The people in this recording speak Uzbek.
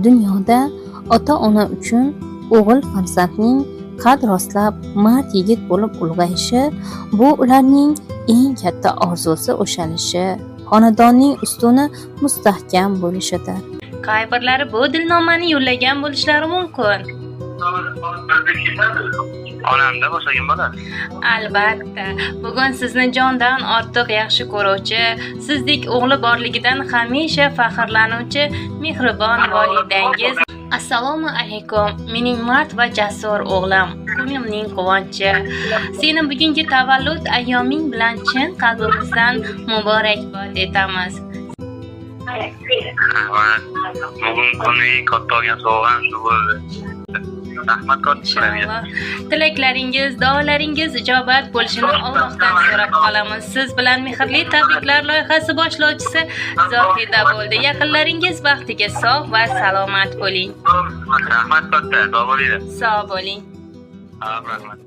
Dunyoda ota-ona uchun o'g'il farzandning qad rostlab mard yigit bo'lib ulg'ayishi, bu ularning eng katta orzusi o'shalishi, xonadonning ustuni mustahkam bo'lishidir. Qay birlari bu dilnomani yo'llagan bo'lishlari mumkin. Onamda boshqa kim bo'ladi? Albatta, bugun sizni jondan ortiq yaxshi ko'ruvchi, sizdek o'g'li borligidan hamisha faxrlanuvchi mehribon volidangiz. Assalomu alaykum, mening mard va jasur o'g'lim, ko'nglimning quvonchi. Seni bugungi tavallud ayyoming bilan chin qalbimizdan muborakbod etamiz. Rahmat. Bugun kuni eng katta olgan sovg'am shu bo'ldi. Rahmat katta sizlarga. Inshaalloh. Tilaklaringiz, duolaringiz ijobat bo'lishini Allohdan so'rab qolamiz. Siz bilan mehrli tabriklar loyihasi boshlovchisi Zohida bo'ldi. Yaqinlaringiz baxtiga sog' va salomat bo'ling. Rahmat katta, sog' bo'linglar. Sog' bo'ling. Ha, rahmat.